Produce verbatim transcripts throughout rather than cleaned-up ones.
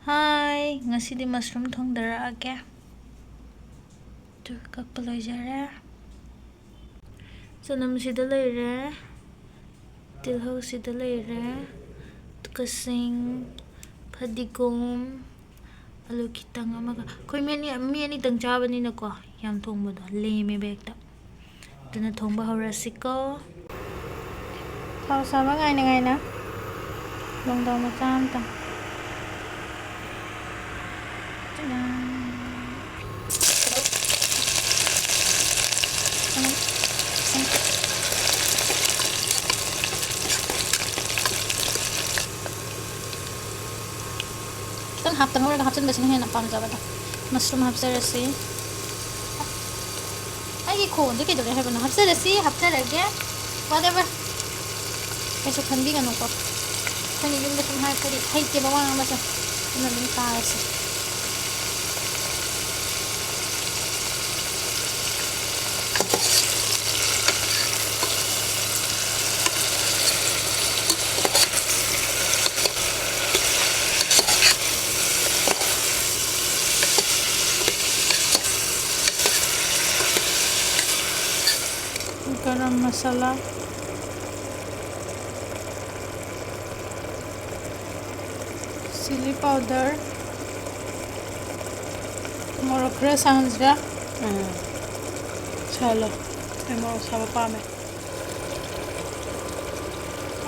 ꯍꯥꯏ, ꯉꯁꯤꯗꯤ mushroom ꯊꯣꯡꯗꯔꯛꯑꯒꯦ꯫ ꯑꯗꯨ ꯀꯛꯄ ꯂꯣꯏꯖꯔꯦ꯫ ꯆꯅꯝꯁꯤꯗ ꯂꯩꯔꯦ, ꯇꯤꯜꯍꯧꯁꯤꯗ ꯂꯩꯔꯦ, ꯑꯗꯨꯒ ꯁꯤꯡ, ꯐꯗꯤꯒꯣꯝ, ꯑꯂꯨ ꯈꯤꯇꯪ ꯑꯃꯒ꯫ ꯑꯩꯈꯣꯏ ꯃꯤ ꯑꯅꯤ, ꯃꯤ ꯑꯅꯤꯇꯪ ꯆꯥꯕꯅꯤꯅꯀꯣ, ꯌꯥꯝ ꯊꯣꯡꯕꯗꯣ ꯂꯦꯝꯃꯦꯕ ꯍꯦꯛꯇ꯫ ꯑꯗꯨꯅ ꯊꯣꯡꯕ ꯍꯧꯔꯁꯤꯀꯣ꯫ ꯊꯥꯎ ꯁꯥꯕ ꯉꯥꯏꯅ ꯉꯥꯏꯅ ꯂꯣꯡꯗꯥꯎ ꯃꯆꯥ ꯑꯝꯇꯪ꯫ ꯆꯅꯝ꯫ ꯈꯤꯇꯪ ꯍꯥꯞꯇ ꯉꯧꯔꯒ ꯍꯥꯞꯆꯤꯟꯕꯁꯤꯅ ꯍꯦꯟꯅ ꯄꯥꯝꯖꯕꯗꯣ꯫ Mushroom ꯍꯥꯞꯆꯔꯁꯤ꯫ ꯑꯩꯒꯤ ꯈꯣꯟꯁꯦ ꯀꯩꯗꯧꯔꯦ ꯍꯥꯏꯕꯅꯣ? ꯍꯥꯞꯆꯔꯁꯤ, ꯍꯥꯞꯆꯔꯒꯦ꯫ Whatever꯫ ꯀꯩꯁꯨ ꯈꯟꯕꯤꯒꯅꯨꯀꯣ꯫ ꯑꯩꯈꯣꯏꯅ ꯌꯨꯝꯗ ꯁꯨꯝ ꯍꯥꯏꯔꯛꯄꯗꯤ ꯍꯩꯇꯦꯕ ꯋꯥ ꯉꯥꯡꯕꯁꯦ꯫ ꯑꯗꯨꯅ ꯑꯗꯨꯝ ꯇꯥꯔꯁꯤ꯫ Garam masala, chili powder, ꯃꯣꯔꯣꯛ ꯈꯔ ꯁꯥꯍꯟꯁꯤꯔꯥ? ꯎꯝ꯫ ꯁꯥꯍꯜꯂꯣ꯫ ꯑꯩ ꯃꯣꯔꯣꯛ ꯁꯥꯕ ꯄꯥꯝꯃꯦ꯫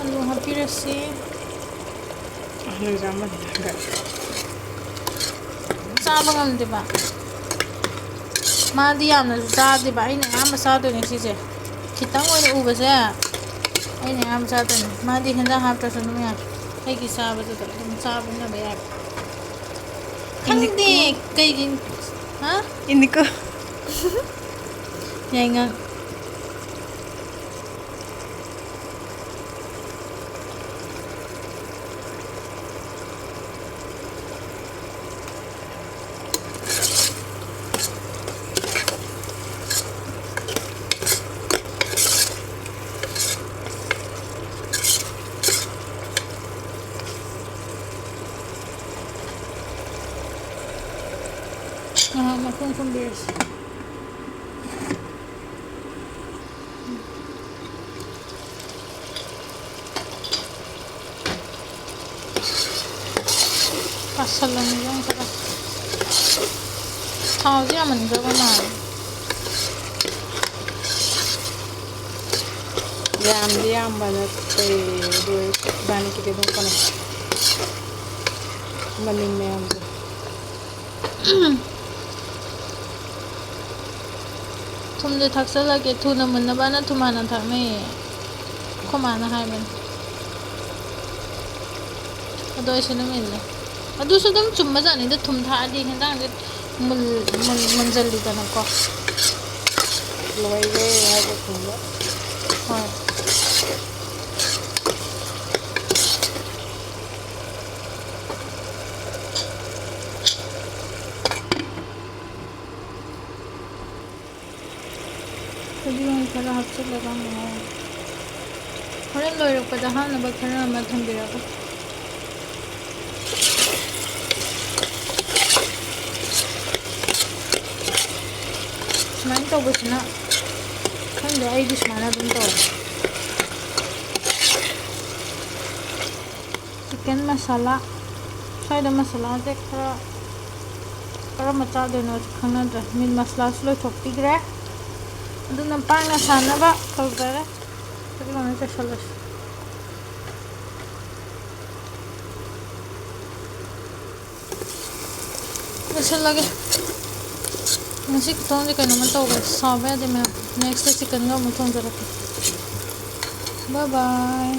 ꯑꯂꯨ ꯍꯥꯞꯄꯤꯔꯁꯤ꯫ ꯑꯂꯨꯁꯦ ꯑꯃꯅꯤ ꯍꯟꯗꯛ꯫ ꯆꯥꯕ ꯉꯝꯗꯦꯕ꯫ ꯃꯥꯗꯤ ꯌꯥꯝꯅꯁꯨ ꯆꯥꯗꯦꯕ꯫ ꯑꯩꯅ ꯑꯌꯥꯝꯕ ꯆꯥꯗꯣꯏꯅꯦ ꯁꯤꯁꯦ꯫ ꯈꯤꯇꯪ ꯑꯣꯏꯅ ꯎꯕꯁꯦ ꯑꯩꯅ ꯑꯌꯥꯝꯕ ꯆꯥꯗꯣꯏꯅꯦ꯫ ꯃꯥꯗꯤ ꯍꯦꯟꯖꯥꯡ ꯍꯥꯞꯇ꯭ꯔꯁꯨ ꯑꯗꯨꯝ ꯌꯥꯏ꯫ ꯑꯩꯒꯤ ꯆꯥꯕꯗꯨꯗ ꯑꯗꯨꯝ ꯆꯥꯕꯤꯅꯕ ꯌꯥꯏ꯫ ꯈꯪꯗꯦ ꯏꯅꯤꯀꯣ꯫ ꯀꯩꯒꯤꯅꯣ꯫ ꯍꯥ? ꯏꯅꯤꯀꯣ꯫ ꯌꯥꯏꯉꯪ꯫ ꯉꯥꯏꯍꯥꯛ ꯃꯈꯨꯝ ꯈꯨꯝꯕꯤꯔꯁꯤ꯫ ꯀꯥꯁꯜꯂꯝꯃꯤꯕ ꯑꯃꯨꯛꯀ꯫ ꯊꯥꯎꯁꯦ ꯌꯥꯝꯃꯟꯈ꯭ꯔꯕ ꯃꯥꯜꯂꯦ꯫ ꯌꯥꯝꯗꯤ ꯌꯥꯝꯕ ꯅꯠꯇꯦ, ꯑꯗꯨ ꯑꯣꯏꯔꯁꯨ ꯏꯕꯥꯅꯤꯒꯤꯗꯤ ꯑꯗꯨꯝ ꯀꯣꯟꯅꯩ꯫ ꯃꯅꯤꯟ ꯃꯌꯥꯝꯗꯣ꯫ ꯊꯨꯝꯁꯦ ꯊꯥꯛꯆꯜꯂꯒꯦ, ꯊꯨꯅ ꯃꯨꯟꯅꯕꯅ ꯊꯨꯝ ꯍꯥꯟꯅ ꯊꯥꯛꯅꯩꯌꯦ, ꯑꯩꯈꯣꯏ ꯃꯥꯅ ꯍꯥꯏꯕꯅꯦ꯫ ꯑꯗꯣ ꯑꯩꯁꯨ ꯑꯗꯨꯝ ꯏꯜꯂꯦ꯫ ꯑꯗꯨꯁꯨ ꯑꯗꯨꯝ ꯆꯨꯝꯕꯖꯥꯠꯅꯤꯗ, ꯊꯨꯝ ꯊꯥꯛꯑꯗꯤ ꯍꯦꯟꯖꯥꯡꯁꯦ ꯃꯨꯜ-, ꯃꯨꯜ-, ꯃꯨꯟꯖꯜꯂꯤꯗꯅꯀꯣ꯫ ꯂꯣꯏꯔꯦ ꯍꯥꯏꯕ ꯊꯨꯝꯗꯣ꯫ ꯍꯣꯏ꯫ ꯐꯗꯤꯒꯣꯝ ꯈꯔ ꯍꯥꯞꯆꯤꯜꯂꯒ ꯑꯃꯨꯛ ꯉꯧꯔꯣ꯫ ꯍꯣꯔꯦꯟ ꯂꯣꯏꯔꯛꯄꯗ ꯍꯥꯞꯅꯕ ꯈꯔ ꯑꯃ ꯊꯝꯕꯤꯔꯒ꯫ ꯁꯨꯃꯥꯏꯅ ꯇꯧꯕꯁꯤꯅ, ꯈꯪꯗꯦ, ꯑꯩꯗꯤ ꯁꯨꯃꯥꯏꯅ ꯑꯗꯨꯝ ꯇꯧꯋꯦ꯫ ꯆꯤꯛꯀꯟ ꯃꯁꯥꯂꯥ꯫ ꯁ꯭ꯋꯥꯏꯗ ꯃꯁꯥꯂꯥꯁꯦ ꯈꯔ, ꯀꯔꯝꯕ ꯆꯥꯗꯣꯏꯅꯣ ꯈꯪꯅꯗ꯭ꯔꯦ꯫ ꯃꯤꯠ ꯃꯁꯥꯂꯥꯁꯨ ꯂꯣꯏꯊꯣꯛꯄꯤꯈ꯭ꯔꯦ꯫ ꯑꯗꯨꯅ ꯄꯥꯡꯅ ꯁꯥꯟꯅꯕ ꯇꯧꯖꯔꯦ꯫ ꯐꯗꯤꯒꯣꯝꯁꯦ ꯆꯥꯏꯁꯜꯂꯁꯤ꯫ ꯂꯣꯏꯁꯤꯜꯂꯒꯦ꯫ ꯉꯁꯤ ꯈꯨꯊꯣꯡꯁꯦ ꯀꯩꯅꯣꯝꯃ ꯇꯧꯈ꯭ꯔꯦ꯫ ꯁꯥꯎꯕ ꯌꯥꯗꯦ ꯃꯌꯥꯝ꯫ ꯅꯦꯛꯁꯇ ꯆꯤꯛꯀꯟꯒ ꯑꯃꯨꯛ ꯊꯣꯡꯖꯔꯛꯀꯦ꯫ ꯕꯥꯏ ꯕꯥꯏ꯫